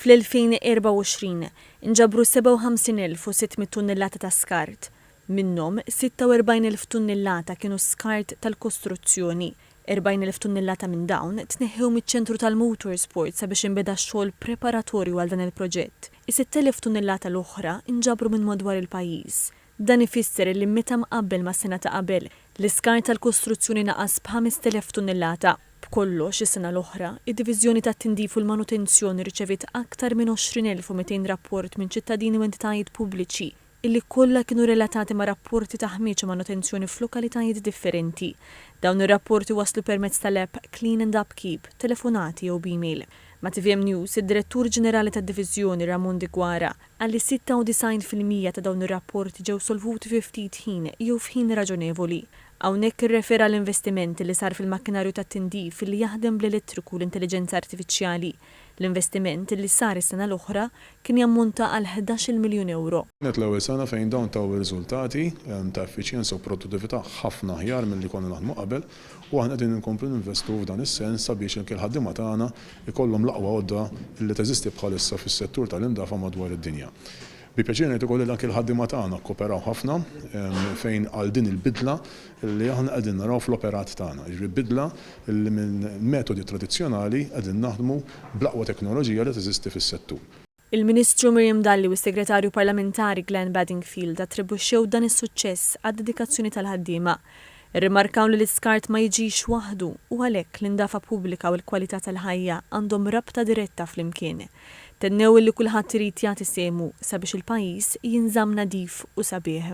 Fl-2024, inġabru 57,600 tunnellata ta' skart. Minnhom, 46,000 tunnellata kienu skart tal-kostruzzjoni. 40,000 tunnellata minn dawn tneħħew miċ-ċentru tal-motorsport sabiex inbeda x-xogħol preparatorju għal dan il-proġett. Is-6,000 tunnellata l-oħra inġabru minn madwar il-pajjiż. Dan ifisser li meta mqabbel mas-sena ta' qabel, l-iskart tal-kostruzzjoni naqas b'5,000 tunnellata. B'kollox, is-sena l-oħra, id-Diviżjoni tat-Tindif u l-Manutenzjoni rċeviet aktar minn 20,200 rapport minn ċittadini u entitajiet pubbliċi illi kollha kienu relatati ma' rapporti ta' ħmieġ u manutenzjoni f'lokalitajiet differenti. Dawn ir-rapporti waslu permezz tal-app Clean and Upkeep, telefonati jew b'email. Ma' TVM News, id-Direttur Ġenerali tad-Diviżjoni Ramon Deguara qal li 96% ta' dawn ir-rapporti ġew solvuti fi ftit ħin jew f'ħin raġonevoli. Hawnhekk irrefera l-investiment li sar fil-makkinarju tat-tindif li jaħdem bl-elettriku u l-intelliġenza artifiċjali. L-investiment li sar is-sena l-oħra kien jammonta għal 11-il miljun ewro. Kienet l-ewwel sena fejn dawn taw riżultati ta' effiċjenza u produttività ħafna aħjar milli konna naħdmu qabel u aħna qegħdin inkomplu ninvestu f'dan is-sens sabiex anke l-ħaddiema tagħna jkollhom l-aqwa għodda li teżisti bħalissa fis-settur tal-indafa madwar id-dinja. Bi pjaċir ngħid ukoll li anke l-ħaddiema tagħna kkoperaw ħafna fejn għal din il-bidla li aħna qegħdin naraw fl-operat tagħna. Jiġifieri bidla li minn metodi tradizzjonali qegħdin naħdmu bl-aqwa teknoloġija li teżisti fis-settur. Il-Ministru Miriam Dalli u s-Segretarju Parlamentari Glenn Bedingfield attribwixxew dan is-suċċess għad-dedikazzjoni tal-ħaddiema. Irrimarkaw li l-iskart ma jiġix waħdu u għalhekk l-indafa pubblika u l-kwalità tal-ħajja għandhom rabta diretta flimkien. Tennew illi kulħadd irid jagħti sehmu sabiex il-pajjiż jinżamm nadif u sabiħ.